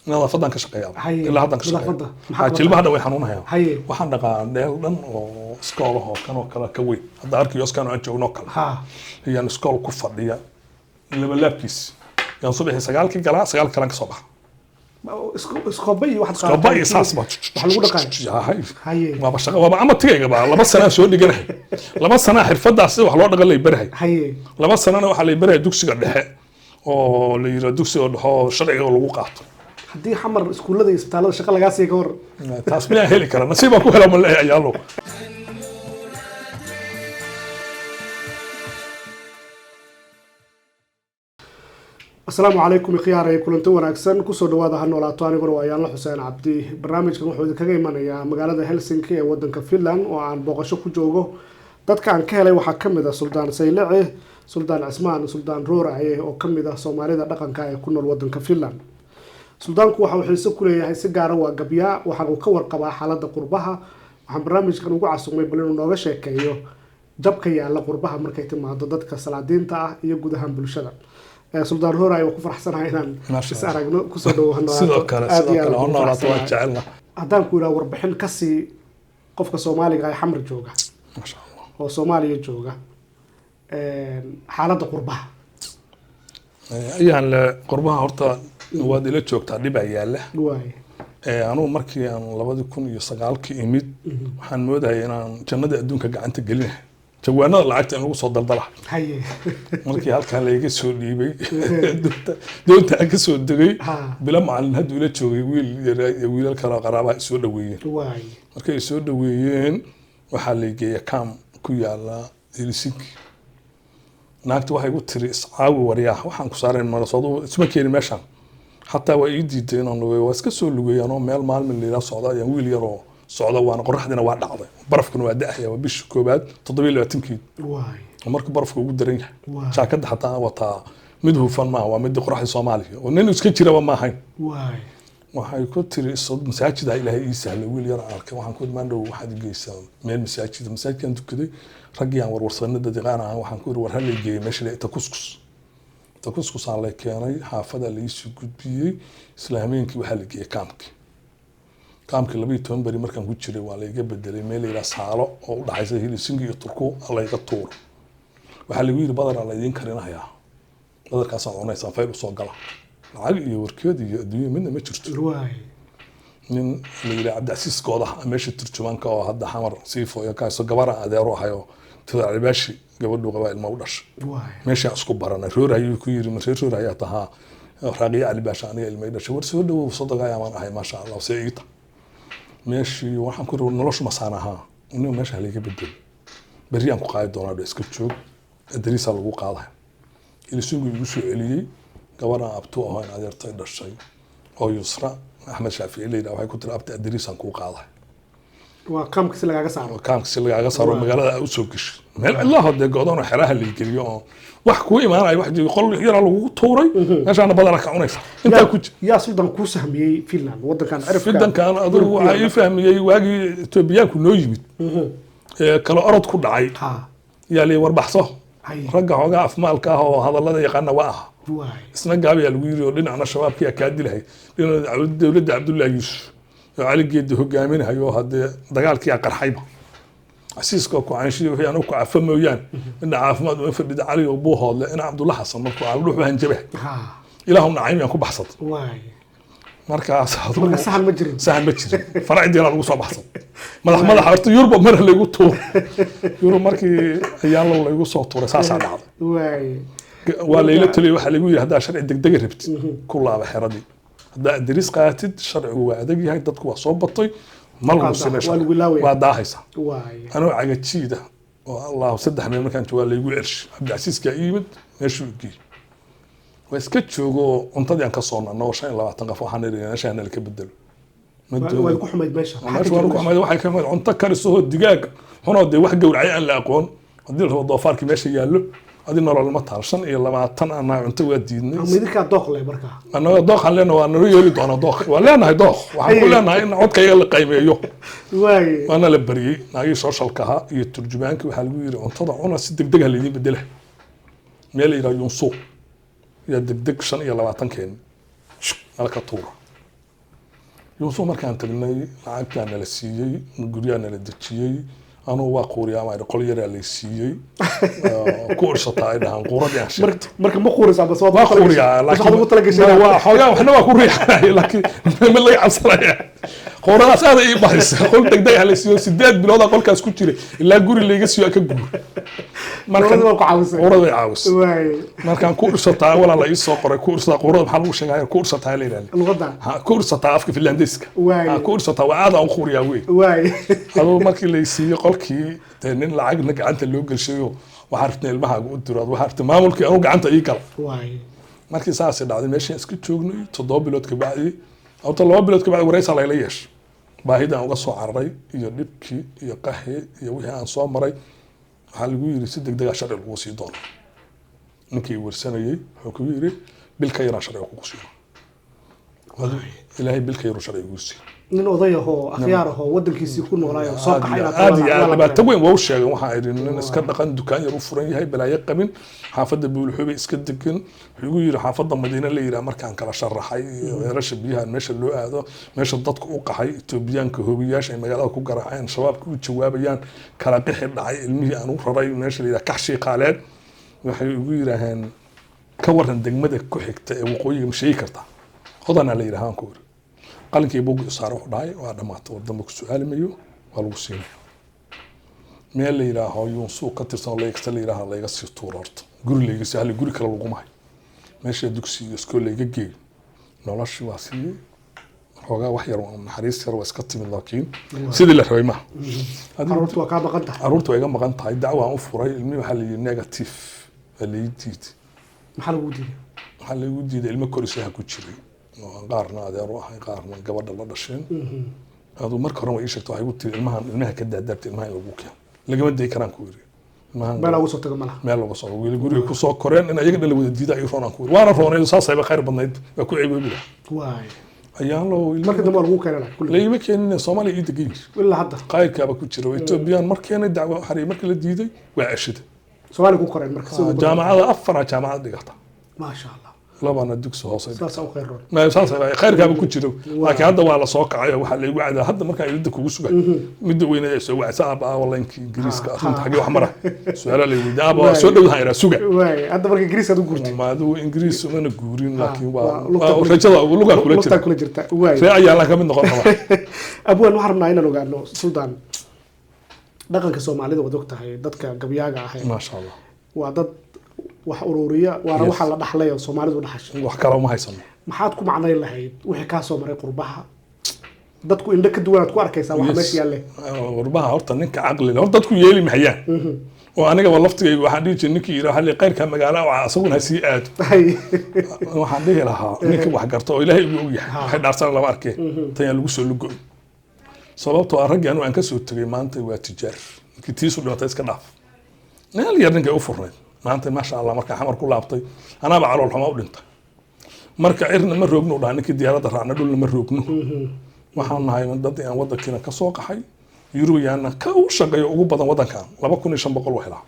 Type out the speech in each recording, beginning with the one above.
Nadaafadan ka shaqeeyaa. Haye, ilaa haddan ka nadaafadda. shaqeeya. Maxaa qabataa? Jilbaha dhan way xanuunahayaan. Haye. Waxaan dhaqaa dheel dhan oo iskool ah oo kan oo kale ka weyn, hadda arkioskan aan joogno oo kale. Ayaan iskool ku fadhiya laba laabkiis yaan subaxii 9-kii galaa, 9 kalan ka soo baxa. Iskooba iyo waxaad Iskooba iyo saas baa wax lagu dhaqaayo. Hay. Haye. Waaba shaqa, waaba ama tigayga baa 2 sanaa soo dhiganahay, 2 sanaa xirfadaas sida wax loo dhaqan lay barahay. 2 sanana waxaa lay barahay dugsiga dhexe oo la yidhaha dugsiga dhexe oo sharciga lagu qaato. Haddii Xamar iskuullada iyo isbitaallada shaqa lagaa siiya, ka war? Taas miyaan heli karaa? Nasiibaan ku hela ma leeyahay ayaalo. Asalaamu calaykum ikhiyaaray, kulanti wanaagsan, kusoo dhawaada Ha Noolaato. Aniguna waa Yaanla Xuseen Cabdi. Barnaamijkan wuxuu idinkaga imanayaa magaalada Helsinki ee wadanka Finland oo aan booqasho ku joogo. Dadka aan ka helay waxaa kamid ah Suldaan Saylici, Suldaan Cismaan, Suldaan Rooraye oo kamid ah Soomaalida dhaqanka ee ku nool wadanka Finland. Suldaanku waxa uu xiise ku leeyahay si gaara waa gabyaa, waxaan uu ka warqabaa xaaladda qurbaha. Waxaan barnaamijkan ugu casumay bal inuu nooga sheekeeyo jabka yaalla qurbaha markay timaado dadka salaadiinta ah iyo guud ahaan bulshada. Suldaan Rooraye, waa ku faraxsanahay inaan Maasha is Allah. aragno. Kusoo dhawo Ha Noolaato. Sidoo kale. Aad Sidoo iyo aad kale, ugu Ha Noolaato waa faraxsanahay. jecelna. Haddaan ku idhaha warbixin kasii qofka Soomaaliga ee Xamar jooga Maasha Allah. oo Soomaaliya jooga, xaaladda qurbaha. Ayaan le, qurbaha horta waad ila joogtaa, dhibaa yaalla. Waay. Anugu markii aan 2009-kii imid, waxaan moodayay inaan jannada adduunka gacanta gelinahay, jawaanada lacagta in lagu soo daldala. Markii halkan layga soo dhiibay, doonta aan ka soo degay, bilo macalin hadduu ila joogay, wiil yar iyo wiilal kale oo qaraabaha i soo dhaweeyeen. Markay i soo dhaweeyeen, waxaa lay geeya kaam ku yaala Helsinki. Naagta waxay igu tiri, "Iscaawi waryaah, waxaan ku saarayn marasadu isma keeni meeshaan." Xataa waa ii diiday inaan lugeeyo, waa iska soo lugeeyay anoo meel maalmin layidhaha socda ayaan wiil yaroo socda, waana qoraxdina waa dhacday, barafkuna waa da'aya, waa bisha koobaad 27-keed. Oo marka barafka ugu daran yahay. Jaakadda xataa aan wataa mid hufan maaha, waa midii qoraxda Soomaaliya oo nin iska jiraba ma ahayn. Waxay ku tiri masaajida Ilaahay ii sahlay, wiil yar aan arkay, waxaan ku imaan dhow, waxaad i geysaa meel masaajida. Masaajidkaan tukaday, raggii aan warwarsanay dadiqaan ahaan, waxaan ku iri, war hala geeyay meesha la takuskus takuskusaan lay keenay, xaafada la iisoo gudbiyey. Isla hameenkii waxaa la geeyey kaamkii. Kaamkii 12 beri markaan ku jiray, waa layga bedelay meel la yidhaha Saalo oo u dhaxaysa Helsinki iyo Turku layga tuuro. Waxaa lagu yidhi, badaraa laydiin karinahayaa, badarkaasaad cunaysaan, fayl usoo gala, lacag iyo warkeed iyo adduunya midna ma jirto. Nin la yidhaha Cabdicasiis Goodaha meesha turjumaanka oo hadda Xamar siifo iyo kaaso gabara adeero ahayo tidacibaashi gabadhu qabaa ilma u dhashay. Meeshaan isku baranay, Roor ayuu ku yiri, ma reer Roor ayaa tahaa? Raaqiye Cali Baasha aniga ilmay dhashay. War soo dhawow, sodoga ayaan ahay, maasha Allah, see iita meeshii. Waxaan ku yiri, noloshu masaan ahaa aniga, meesha halayga bedelo, berri aan ku qaadi doonaa, dho iska joog, adariisaa lagu qaadaya. Helsinki igu soo celiyey. Gabadhaan abtu aho in adeertay dhashay oo Yusra Axmed Shaafici la yidhaha, waxay ku tiri, abti, adariisaan kuu qaaday. Waa kaamka si lagaaga saaro. Oo kaamka si lagaaga saaro magaalada aa usoo gashay, meel cidlaha dee go'doon oo xeraha la geliyo oo wax kuu imaanaya, wax jiro, qol yaraa lagugu tuuray, meeshaana badana ka cunaysa intaa ku Yaa suldan kuu sahmiyey Finland, wadankan cirifka? Fidankan adigu waxaa ii fahmiyey waagii Etoobiyaanku noo yimid ee kala orod ku dhacay. Yaa lii warbaxso. Ragga xoogaa afmaalka ah oo hadallada yaqaana waa aha. Isna gaabiyaa lagu yiri oo dhinacna shabaabkiyaa kaa dilahay, dhinaca dowladda Cabdullaahi Yuusuf oo Cali Geedi hogaaminahayo, haddee dagaalkiyaa qarxayba, casiiska ku canshiya wixii anigu ku cafa mooyaane midna caafimaad uma fadhida. Cali oo Buuhoodle ina Cabdulla Xasan markuu Cali dhuux hanjabahay, ilaahu nacayim yaan ku baxsad. Markaas adigu Marka sahan ma jirin. Sahan ma jirin, faracdiina lagu soo baxsan madax madaxa horta Yurub mar laygu tuuray, Yurub markii ayaanlow laygu soo tuuray, saasaa dhacday. Waa layla taliyay, waxaa lagu yidhi, haddaa sharci degdega rabtid, ku laaba xeradii, haddaa adariis qaadatid, sharcigu waa adag yahay, dadku waa soo batay, ma lagu simay. Waa lagu ilaawaya. Waa daahaysa. Anoo cagajiida oo Allahu 3 meel markaan joogaa laygu celshi, Cabdicasiiskaa ii yimid, meeshuu i geeyey, waa iska joogo, cuntadii aan ka soo nano 25 qof, waxaan idhi, meeshaan nala ka bedelo. Ma Way ku xumayd meesha. Maxaa ka meesha waan jira ku meesha? xumayd, waxay ka xumayd cunto karisahoo digaag xunoo dee wax gowracay aan la aqoon, haddii la rabo doofaarkii meesha yaallo, adi nolol ma taal, 25 anaa cunto waa diidnay. Ama idinkaa dooq leh markaa? Annaga dooqaan leenahay, waa nala yeeli doonaa, dooq waa leenahay, dooq waxaan ku leenahay in codka iyaga la qiimeeyo. Waana la bariyey naagii socialka ahaa iyo turjumaankii, waxaa lagu yiri, cuntada cuna, si degdeg ah laydiin bedela, meel la yidhaha Yunsuuq yaa degdeg 25 keen nala ka tuura. Yuusuf markaan tagnay lacagtaa nala siiyey, guryaa nala dejiyey. Anugu waa quuriyaa maa qol yaraa lay siiyey. Ku ursataa ay dhahaan quuradii aan sheegtay. Marka ma quuraysaa bas waa quuriyaa, laakiin ugu talagashay? Waa xoogaa waxna waa ku riixanaya, laakiin mid laga cabsanaya quuradaas aad ay ii bahaysa. Qol degdeg ah la siiyo, 8 bilooda qolkaas ku jiray ilaa guri layga siiyo ka guur. Marka waa ku caawisay. Quurada way caawisay. Markaan ku ursataa walaa la ii soo qoray ku ursataa quurada maxaa lagu sheegaya ku ursataa la yidhahda luqadda ha ku ursataa afka Finlandeyska. Ha ku ursataa waa aad aan u quuriyaa wey. Aduu markii la siiyey qolkii dee nin lacagna gacanta loo gelshayo waxaa rabtay ilmahaaga u diro, waxaa rabtay maamulkii anuu gacanta ii gala. Markii saasay dhacday meeshaan iska joognay 7 bilood ka bacdi, horta 2 bilood ka bacdi wareysaa layla yeeshay baahidaan uga soo cararay iyo dhibkii iyo qaxii iyo wixii aan soo maray. Waxaa lagu yiri si degdeg ah sharci lagu sii doono. Ninkii warsanayey wuxuu kugu yiri bil ka yaraan sharciga kugu siino. Ilaahay bil ka yaruu sharciga kugu siiyo. Nin oday ahoo akhyaar ahoo wadankiisii ku noolaayo soo qaxay aad iyo aad dhibaato weyn waa u sheegay. Waxaa idhi nin iska dhaqan dukaan yar u furan yahay, balaayo qabin, xaafadda Buulxube iska degan. Wuxuu igu yiri xaafadda Madiine la yidhaha markaan kala sharaxay weerasha biyaha meesha loo aado, meesha dadku u qaxay, Etoobiyaanka hoobiyaasha ay magaalada ku garaaceen, shabaabka u jawaabayaan, kala qixi dhacay, ilmihii aan u raray meesha la yidhaha Kaxshii Qaaleed. Waxay igu yidhaaheen ka waran degmada ku xigta ee waqooyiga ma sheegi kartaa? Hodanaa la yidhaha aan ku iri. Qalinkii buugga isaar wuxuu dhahay waa dhamaatay, war dambe ku su-aali mayo, waa lagu siinaya. Meel la yidhaaho Yuunsuu ka tirsan oo laygasta la yidhaaha layga sii tuuro, horta guri layga sii hali guri kale laguma hayo, meesha dugsi iyo iskool layga geeyo. Noloshii waa siiyey xoogaa wax yar oo naxariis yar waa iska timid, laakiin sidii la rabay maaha. Caruurtu waa kaa maqan tahay. Caruurtu waa iga maqan tahay. Dacwa aan u furay ilmihii waxaa la yidhi negative waa lai diiday. Maxaa lagu diiday? Waxaa lagu diiday ilmo korisaha ku jiray oo aan qaarna adeer u ahay, qaarna gabadha la dhasheen. Aduu marka hore waa ii sheegtay, waxay igu tiri ilmahan ilmaha ka daadaabta ilmaha in lagu keeno lagama dayi karaan ku yiri. Ilmahan meel ugu soo tago malaha, meel uga soo wiil guriga ku soo koreen in ayaga dhan la wada diida ay roonaan ku yiri. Waana roonay, saasayba khayr badnayd, waa ku ceeboobi lahaa. Ayaan loo marka dambe waa lagu keenay kulli layma keenin Soomaaliya ii degan yihiin ilaa hadda qayrkaaba ku jira. Etoobiyaan markeenay dacwo xariir markii la diiday waa ceshida. Soomaaliya ku koreen marka jaamacada 4 jaamacad dhigata. Maasha Allah. Labana dugsi hoose. Saas u khayr roon. Ma saas ay khayrkaaba ku jiro, laakiin hadda waa la soo kacay oo waxaa la igu cadaa hadda markaan ilida kugu sugay midda weyneed ay soo wacaysa aaba online-kii Ingiriiska akhrinta xagee wax mara su'aala la weydiiyay aaba waa soo dhowdahan iraa suga. Hadda marka Ingiriis aad u guurtay. Ma adigu Ingiriis umana guurin, laakiin waa rajada lugaa kula jirta, kula jirta. Ree ayaa la ka mid noqon rabaa. Abwaan, waxaan rabnaa inaan ogaano Suldaan dhaqanka Soomaalida. Waad og tahay dadka gabyaaga ah maasha Allah waa dad wax ururiya, waana waxa la dhaxlay oo Soomaalidu dhaxashay. Wax kale uma haysano. Maxaad ku macnayn lahayd wixii kaa soo maray qurbaha? Dadku indho ka duwan aad ku arkaysaa waxa meesha yaalle. Qurbaha horta ninka caqli leh horta dadku yeeli mahayaan oo anigaba laftigayga waxaan dhihi jiray ninkii yidhi waxaa qayrka magaala oo asaguna ha sii aado. Waxaan dhihi lahaa ninka wax garta oo Ilaahay ugu og yahay waxay dhaarsan lama arkee tan yaa lagu soo lugo, sababtoo ah raggii anigu aan ka soo tegay maanta waa tijaar. Ninkii tiisu dhimatay iska dhaaf, meel yar ninkay u furnayd maanta maasha Allah. Markaa xamar ku laabtay anaaba calool xumaa u dhintay. Marka cirna ma roogno dhaha ninkii diyaaradda raacna, dhulna ma roogno. Waxaan nahay dad aan wadankiina ka soo qaxay, Yurubiyaana ka u shaqeeyo ugu badan wadankan 2500 u helaa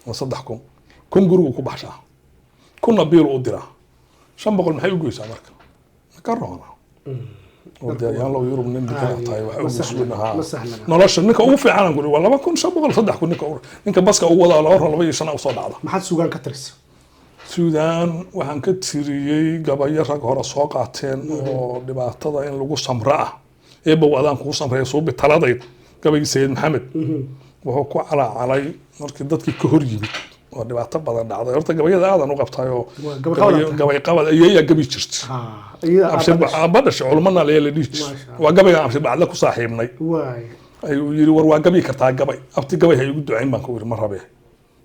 ama 3000 kun gurigu ku baxshaa, 1000na biil u diraa, 500 maxay u goysaa? Marka ka roona oo Yurub nin degan tahay waxa ugu sugan nolosha ninka ugu fiican aan ku waa 2500 3000 ninka baska ugu wada 2 2 iyo 5 u soo dhacda. Maxaad Suudaan ka tirisay? Suudaan waxaan ka tiriyey gabayo rag hore soo qaateen oo dhibaatada in lagu samra ah eebow adaan kugu samreeya suubi taladayd. Gabaygii Sayid Maxamed wuxuu ku calaacalay markii dadkii ka hor yimid oo dhibaato badan dhacday. Horta gabayada aadan u qabtay oo gabay qabad ayeeyaa gabi jirta abba dhashay culumana ayaa la dhihi jiray. Waa gabayga Abshir Bacdle ku saaxiibnay ayuu yiri war waa gabi kartaa gabay abti gabay ha igu ducayn baan ku yiri ma rabee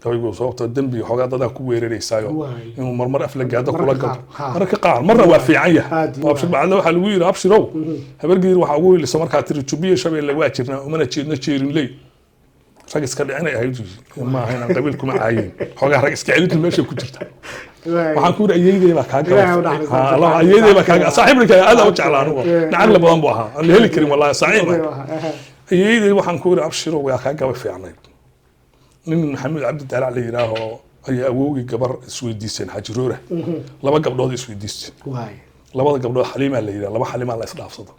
gabaygu sababtoo dembi xoogaa dadaa ku weeraraysaayo inuu marmar aflagaado kula galo mararka qaar marna waa fiican yahay. Abshir Bacdle waxaa lagu yiri abshirow habargeer waxaa ugu hilisa markaa tiri Jubiya Shabeelle waa jirnaa umana jeedno jeerinley rag iska dhicinay ahayd ma aha inaan qabiil kuma caayin xoogaa rag iska celinta meesha ku jirta. Waxaan ku yiri ayeeyday baa kaa galay ayeeyday baa kaa saaxiibka aad u jeclaa anigu nacaqli badan buu ahaa aan la heli karin wallahi saaxiib ayeeyday. Waxaan ku yiri abshiro waa kaa gabay fiicnayd. Nin Maxamed Cabdi Daalac la yidhaaho ayaa awowgii gabar isweydiiseen Xajiroora, laba gabdhood isweydiisteen, labada gabdhood Xaliimaa la yidhaha, laba Xaliimaa la isdhaafsado.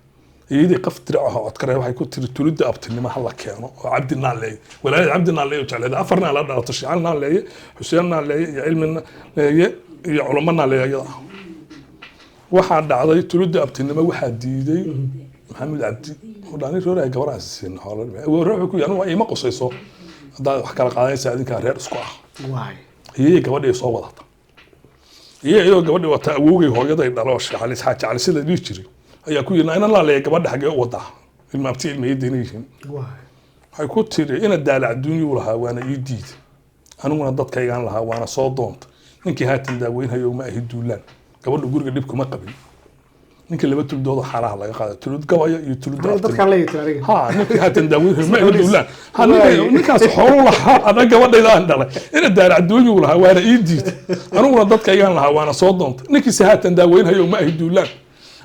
Iyadii qaf dirac ah oo codkare waxay ku tiri tulidda abtinimo ha la keeno oo Cabdi Naaleeye, walaalada Cabdi Naaleeye oo jecleeda, afar naa la dhalato: Shical Naaleeye, Xuseen Naaleeye iyo Cilmi Naaleeye iyo Culamo Naaleeye. Iyada ah waxaa dhacday tulidda abtinimo waxaa diiday Maxamed Cabdi oo dhani reer gabar aan siin xoolo. Wuxuu ku yiri, "Anigu ima qusayso, haddaad wax kala qaadanaysa adinkaa reer isku ah." Iyay gabadhii soo wadata, iyadoo gabadhii wata, awowgay hooyaday dhalo Sheekh Xaaji Cali sida dhihi jiray ayaa ku yiri, "Ina laaleeya gabadha xagee u wadaa? Ilma abti ilma yihiin." Waxay ku tiri, "Ina daala adduunyuu lahaa, waana ii diiday, aniguna dadkaygaan lahaa, waana soo doonta. Ninkii haatan daaweynhayo ma ahi duulaan." Gabadhu guriga dhib kuma qabin. Ninkii laba tuldood xaalaha laga qaaday, tulud gabaya iyo tulud dadkaan leeyahay aniga. Ha, ninkii haatan daaweynhayo ma ahi duulaan. Ha, ninkaas xooluu lahaa, ana gabadhayda aan dhalay. Ina daala adduunyuu lahaa, waana ii diiday, aniguna dadkaygaan lahaa, waana soo doontay. Ninkiise haatan daaweynhayo ma ahi duulaan.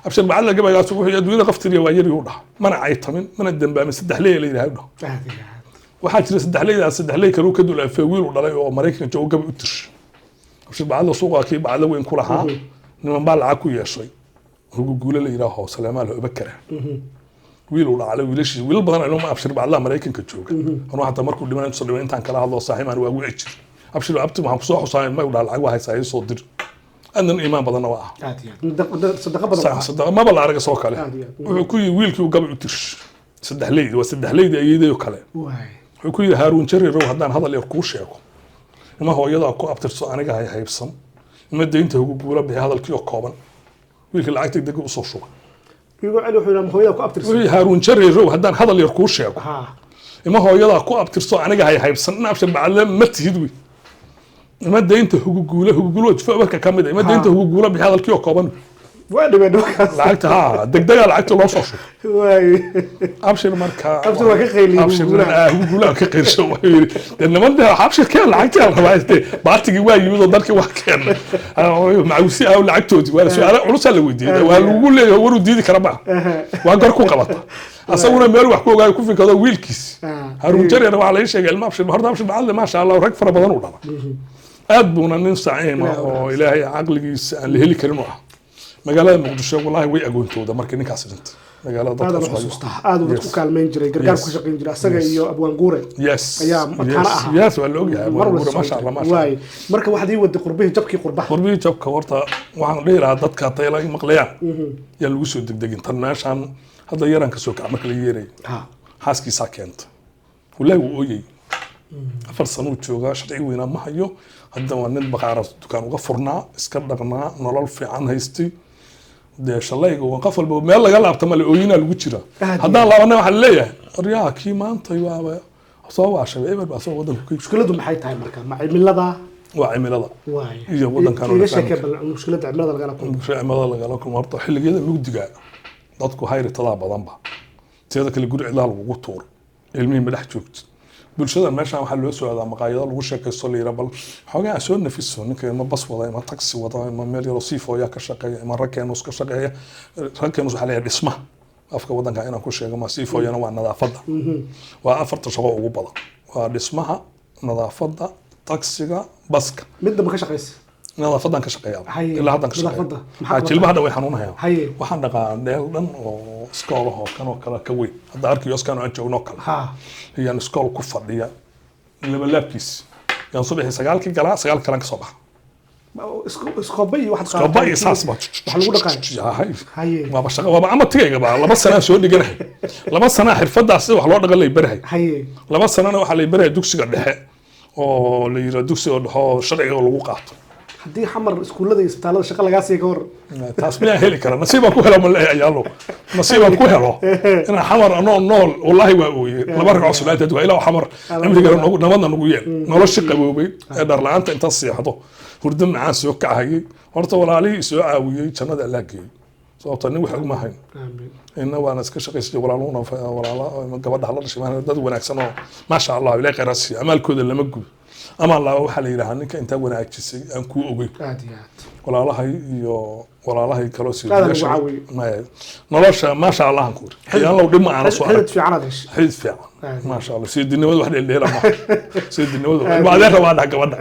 Abshir Bacadla gabaygaas wuxuu adduunyada qaftiriya waa yari u dhaha, mana caytamin, mana dambaamin. Saddex leey la yidhaha u dhaha. Aad iyo aad. Waxaa jira saddex leydaas, saddex ley kale uu ka dul afee, wiil u dhalay oo Maraykanka joogo gabay u tirshay. Abshir Bacadla suuqa kii bacadla weyn ku lahaa niman baa lacag ku yeeshay, Huguguule la yidhaaho, Saleemaal Obakara, wiil uu dhaclay, wiilashii, wiilal badan ilma Abshir Bacadlaha Maraykanka jooga. Anuu hataa markuu dhiman intuusan dhiman intaan kala hadlo saaxiibaan waa wici jir. "Abshir abti, waxaan kusoo xusaay," ma u dhaha, "lacag waa haysaa, ii soo dir." Adnan iimaan badanna waa ah. Aad iyo aad. Sadaqa badan waa. Sadaqa maba la araga soo kale. Aad iyo aad. Wuxuu ku yidhi wiilkii uu gabay u tirsh, saddex leyd waa saddex leydi ayeedayo kale. Wuxuu ku yidhi, "Haaruun Jarirow, haddaan hadal yar kuu sheego, ima hooyadaa ku abtirso aniga hay haybsan, ima deynta Huguguula bixi." Hadalkii oo kooban, wiilkii lacagta deg usoo shuba. Igu celi, wuxuu yidhaa hooyada ku abtirsan. Wuxuu yidhi, "Haaruun Jarirow, haddaan hadal yar kuu sheego, ima hooyadaa ku abtirso aniga hay haybsan, in Abshir Bacadle ma tihid wey, ima deynta Huguguula." Huguguula waa jufo marka ka mid ah. "Ima deynta Huguguula bixi." Hadalkii oo kooban. Waa dhibeen nimankaas. Lacagta ha degdegaa lacagta loo soo shubay. Abshir marka Abshir waa ka qayliyey Abshir Huguguulaha. Huguguulaha ka qayrsho. Wuxuu yidhi, dee niman dee Abshir keen lacagtii la rabaa, dee baatigii waa yimid oo dalkii waa keenay, macawsi ah lacagtoodii waa su-aalo culusaa la weydiiyey, waa lagu leeyahay, waruu diidi kara maaha, waa gar ku qabata, asaguna meel wax ku ogaayo ku fikado wiilkiis. Haruun Jareer waxaa laga sheegay ilma Abshir. Horta Abshir Bacadle, maasha Allah, rag fara badan uu dhala, aad buuna nin saciima oo Ilaahay caqligiisa aan la heli karin u ah. Magaalada Muqdisho wallahi way agoontooda markii ninkaas dhintay magaalada aad dadka aan cusub. Xusuustaa aad uu dadku kaalmayn jiray, gargaar ku shaqayn jiray, asaga iyo Abwaan Guure ayaa mataano ahaa. Yes, waa la ogyahay. Mar Abwaan walba. Guure, maasha Allah, maasha Allah. Waay, marka waxaad ii waday qurbihii, jabkii qurbaha. Qurbihii jabka, horta waxaan dhihi lahaa dadka hadday la maqlayaan, yaa lagu soo degdegin tan meeshaan hadda yaraan kasoo kaca marka la yeerayo. Xaaskiisaa keenta, wallahi wuu ooyey. 4 sano uu joogaa, sharci weynaa ma hayo. Hadda waa nin baqaara dukaan uga furnaa, iska dhaqnaa, nolol fiican haystay. Dee shalayga waa qof walba meel laga laabta male, ooyinaa lagu jira. Aad. Haddaan laabana waxaa laleeyahay, "Oryaha, kii maanta waaba soo waashay, eber baa soo wadanku ka." Mushkiladu maxay tahay marka? Ma cimilada? Waa cimilada iyo wadankan oo iga la fahmi. Sheekee bal mushkilada cimilada lagala kulmo. Cimilada lagala kulmo, horta xilligiyada mugdiga dadku hayritadaa badanba. Teeda kale, guri cidlaha lagugu tuuro, ilmihii ma dhex joogto. Bulshada meeshan waxaa loo soo aadaa maqaayado lagu sheekaysto, la yidhaa, "Bal xoogaa aan soo nafiso." Ninka ima bas wada, ima taxi wada, ima meel yaroo siifooyaa ka shaqeeya, ima ragkeenus ka shaqeeya. Ragkeenus waxaa leeyahay dhismaha, afka wadanka inaan ku sheego ma siifooyana waa nadaafadda. Waa afarta shaqo ugu badan: waa dhismaha, nadaafadda, taksiga, baska. Midda ma ka shaqaysa? Nadaafadan ka shaqeeya. Ilaa haddan ka shaqeeya. Nadaafadda. Maxaa qabataa? Jilbaha dhan way xanuunayaan. Waxaan dhaqaa dheel dhan oo iskool ah oo kan oo kale ka weyn hadda arkioskan aan joogno kale. Ayaan iskool ku fadhiya laba laabkiis, yaan subaxii 9-kii galaa, 9 kalan ka soo baxa. Iskooba iyo waxaad Iskooba iyo saas ba. Wax lagu dhaqaayo. Hay. Waaba shaqa, waaba ama tigayga ba 2 sanaa soo dhiganahay, 2 sanaa xirfadaas sida wax loo dhaqan lay barahay. 2 sanana waxaa lay barahay dugsiga dhexe oo la yidhaha dugsiga dhexe oo sharciga lagu qaato. Haddii Xamar iskuullada iyo isbitaalada shaqa lagaa siiya, ka hor? Taas miyaan heli kara? Nasiibaan ku helo ma leeyahay, ayaalo nasiibaan ku helo inaan Xamar anoo nool. Wallaahi waa ooye laba ragco salaataad, waa ilaa Xamar cimrigana nabadna nagu yeel. Noloshii qaboobay ee dhar la-aanta inta seexdo hurdo macaan soo kacayay. Horta walaalihii soo caawiyey jannada Allah geeyo, sababta nin wax ogma hayn. Aamin. Ina waana iska shaqaysay, walaaluhuna walaala gabadha hala dhashay dad wanaagsan oo maasha Allah, Ilaahay khayr ha siiyo, amaalkooda lama gudo. Amaan laaba waxaa la yidhahaa ninka intaa wanaajisay aan kuu ogeyn. Aad iyo aad. Walaalahay iyo Walaalahay kaloo Aad lagu caawiyey. Maya, nolosha maasha Allahan ku iri, ayaanlow dhib ma aana soo arag. Xidid fiican aad heshay. Xidid fiican. Aad. Maasha Allah, sayidinimadu wax dheeldheela maaha. Sayidinimadu ilma adeerna waa dhaha gabadha.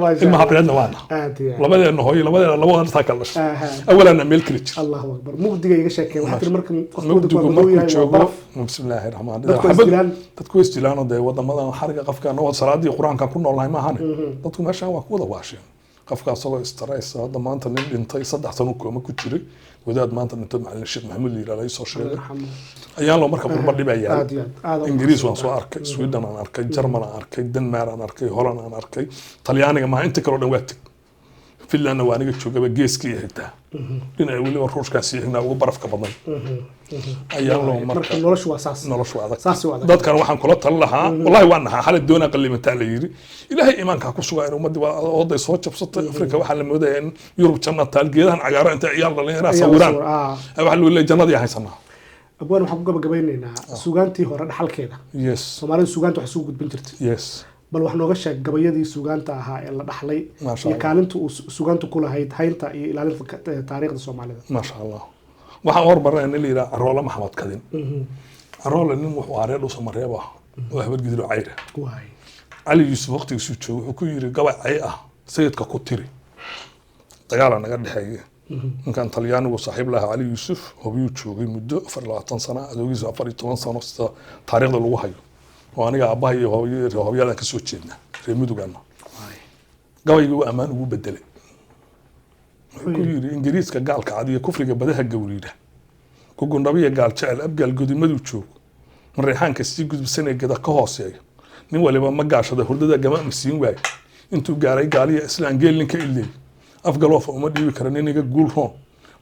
Maasha ilma Allah. habreedna waa dhaha. Aad iyo aad. Labadeena hooyo, labadeena laba hortaa kala dhashay. Awalana meel kala jir. Allahu akbar. Mugdiga iga sheekee, waxaa tiri marka waqtigooda Mugdigu waa madow markuu yahay, waa joogo baraf. Bismillaahi raxmaan. Dadku way isdilaan. Dadku way isdilaan oo dee wadamadan xariga qofka anagoo salaadii Qur-aanka ku noolnahay maahane, dadku meeshaan waa ku wada waasheen. Qofka asagoo stress, hadda maanta nin dhintay 3 sano kooma ku jiray, wadaad maanta dhintay, macalin Sheekh Maxamuud la yidhahda, soo sheegay. Yarxamu. Ayaan loo marka qurba dhibayaa. Aad iyo aad, aad. Ingiriis waan soo arkay, Sweden aan arkay, Jarmal aan arkay, Denmark aan arkay, Holland aan arkay, Talyaaniga maaha, inta kaleo dhan waa teg. Finlandna waa aniga joogaba, geeskii xigtaa dhinaca weliba Ruushkaan sii xignaa ugu barafka badan ayaan loo marka marka noloshu waa saas. Noloshu waa adag. Saas waa adag. Dadkan waxaan kula talin lahaa, wallahi waan naxaa xalay, doonaa qalimataa la yiri, Ilaahay iimaanka ku sugaa in ummadii waa oday soo jabsatay. Afrika waxaa la moodaya in Yurub janna taal, geedahan cagaaran intay ciyaal dhallinyaraa Ayaa sawiraan. sawir, Waxaa lagu leeyahay jannadii haysanaa. Abwaan, waxaan ku gabagabeynaynaa suugaantii hore dhaxalkeeda. Soomaalidu suugaanta wax isugu gudbin jirtay. Bal wax nooga sheeg gabayadii suugaanta ahaa ee la dhaxlay Maasha iyo Allah. kaalinta uu suugaantu ku lahayd haynta iyo ilaalinta taariikhda Soomaalida. Maasha Allah, waxaan hormarinaya nin la yidhaha Caroole Maxamed Kadin. Caroole nin wuxuu ahaa reer Dhuusa Mareeb ah oo Habargidir oo cayra. Cali Yuusuf waqtigiisuu joogo wuxuu ku yiri gabay cay ah sayidka ku tiri, dagaala naga dhexeeya. Ninkan Talyaanigu saaxiib lahaa Cali Yuusuf hobiyuu joogay muddo 24 sano, adoogiisa 14 sano, sida taariikhda lagu hayo, oo aniga aabbaha iyo hooyo hobyadan ka soo jeedna reer Mudugana. Gabaygii uu ammaan ugu bedelay, wuxuu ku yiri: Ingiriiska gaalka cad iyo kufriga badaha gawriira, kugundhabiya gaal jecel, Abgaal godimaduu joogo, Mareexaanka sii gudubsanee gada ka hooseeyo, nin waliba ma gaashada hurdada gama ma siin waayo, intuu gaaray gaaliya Islaan geel ninka ileey, afgaloofa uma dhiibi kara nin iga guul roon.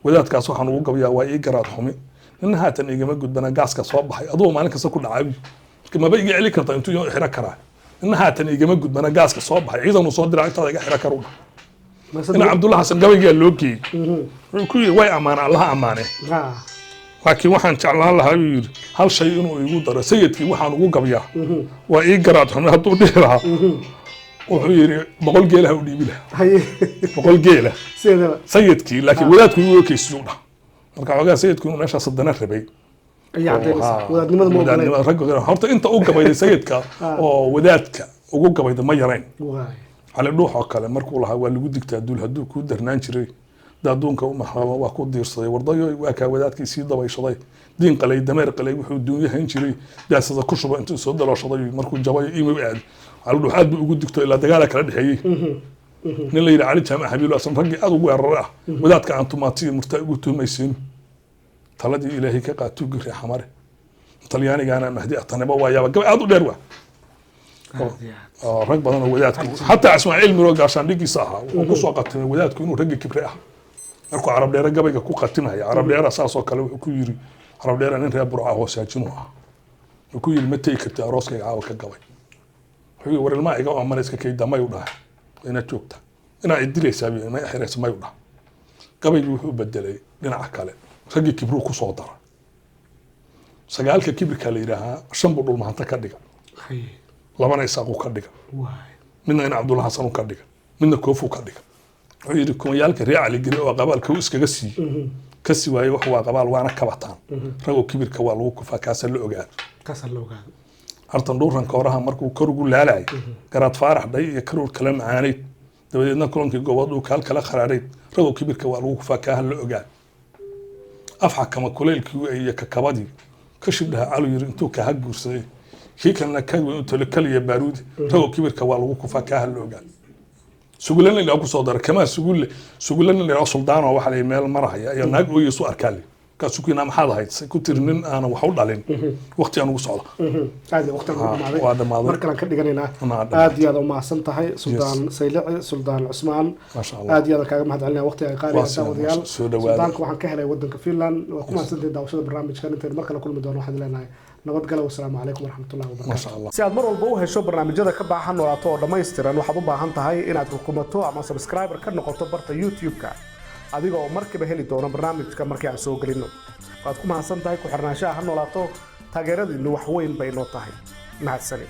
Wadaadkaas waxaan ugu gabayaa waa ii garaad xumi, nina haatan igama gudbana gaaska soo baxay, adugu maalin kasta ku dhacaabi marka maba iga celi karta intuu iyo xiro karaa, nina haatan igama gudbana gaaska soo baxay, ciidanuu soo diraa intaada iga xiro karu. Ina Cabdulla Xasan gabaygaa loo geeyey, wuxuu ku yidhi: way ammaane, Allaha ammaane, laakiin waxaan jeclaan lahaa, buu yidhi, hal shay inuu igu daro. Sayidkii waxaan ugu gabyaa waa ii garaad xumi hadduu dhihi lahaa, wuxuu yidhi, 100 geelaha u dhiibi lahaa. 100 geela. Sideedaba. Sayidkii laakiin wadaadku igu ekeysiyu dhah. Marka xoogaa sayidku inuu meeshaas haddana rabay ayaa caddaynaysa wadaadnimada ma ogoleen. Wadaadnimada ragga horta inta u gabayday sayidka oo wadaadka ugu gabayda ma yarayn. Cali Dhuux oo kale markuu lahaa waa lagu digtaa duul hadduu kuu darnaan jiray, daaduunka u maxrama waa ku diirsaday, wardayo waa kaa wadaadkii sii dabayshaday, diin qalay, dameer qalay, wuxuu duunyo hayn jiray daasada ku shuba intuu soo dalooshaday markuu jabayo imow aad. Cali Dhuux aad buu ugu digto ilaa dagaala kala dhexeeyey. Nin la yidhi Cali Jaamac Habiilo asan raggii aad ugu weeraray ah, wadaadka aan tumaatiyo murtaa ugu tuhumaysiin, taladii Ilaahay ka qaatuu giri xamare, Talyaanigaana mahdi ataneba waa yaaba, gabay aad u dheer waa oo rag badan oo wadaadku, xataa Ismaaciil Miro gaashaandhigiisa ahaa, wuxuu kusoo qatimay wadaadku inuu ragga kibre ah markuu Carab Dheere gabayga ku qatimaya. Carab Dheera saasoo kale wuxuu ku yiri, Carab Dheera nin reer Burca hoosaajinu ah, wuxuu ku yiri: ma tegi karti arooskayga caawa ka gabay. Wuxuu yiri: war ilmaha iga amana iska kayda, mayu dhahay, inaad joogta inaa idilaysaa ma xiraysa, mayu dhaha. Gabaygii wuxuu bedelay dhinaca kale, raggii kibruu kusoo dara. Sagaalka kibirka la yidhaahaa, shan buu Dhulmahanta ka dhiga, labana Isaaqu ka dhiga, midna in Cabdulla Xasan ka dhiga, midna Koofu ka dhiga. Wuxuu yidhi: kumayaalka reer Caligeli oo qabaalka uu iskaga siiyey kasi waayey, wax waa qabaal waana kabataan, ragoo kibirka waa lagu kufaa, kaasaa la ogaado. Kaasaa la ogaado. Hartan dhuuranka horaha markuu kor ugu laalayay garaad Faarax dhay iyo karuur kala macaanayd, dabadeedna kulankii gobood uu kaal kala kharaarayd, ragoo kibirka waa lagu kufaa, kaaha la ogaado. Afxakama kulaylkii iyo kakabadii ka shibdhaha calu yiri intuu kaha guursaday, kii kalena ka weyn u tolo kaliya baaruudi, ragoo kibirka waa lagu kufaa, kaaha la ogaado. Sugulana ilaa kusoo dara kamaa sugulle, sugulana ilaa suldaano waxa la meel marahaya ayaa naag ooyeysu arkaa le, markaasuu ku yidhi: maxaad ahayd? Say ku tiri: nin aanan wax u dhalin, waqti aan ugu socda. Aad iyo waqti aan ugu dhamaaday. Waa dhamaaday. Mar kalean ka dhiganaynaa. Naa dhamaaday. Aad iyo aad umahadsan tahay Suldaan Saylici, Suldaan Cusmaan. Maasha Allah. Aad iyo aad kaaga mahad celinaya waqtiga qaaliga. Waa sidan, daawadayaal, soo dhawaada. Suldaanka waxaan ka helay wadanka Finland. Waa ku mahadsantahay daawashada barnaamijkan. Intaynu mar kale kulmi doono waxaan leenahay nabadgalo, wasalaamu calaykum waraxmatullahi wabarakatu. Maasha Allah. Si aad mar walba u hesho barnaamijyada ka baahan noolaato oo dhammaystiran, waxaad u baahan tahay inaad rukumato ama subscriber ka noqoto barta YouTube-ka, adiga oo markiiba heli doono barnaamijka markii aan soo gelino. Waad ku mahadsan tahay ku xirnaanshaha Ha Noolaato. Taageeradiinnu wax weyn bay noo tahay. Mahadsanid.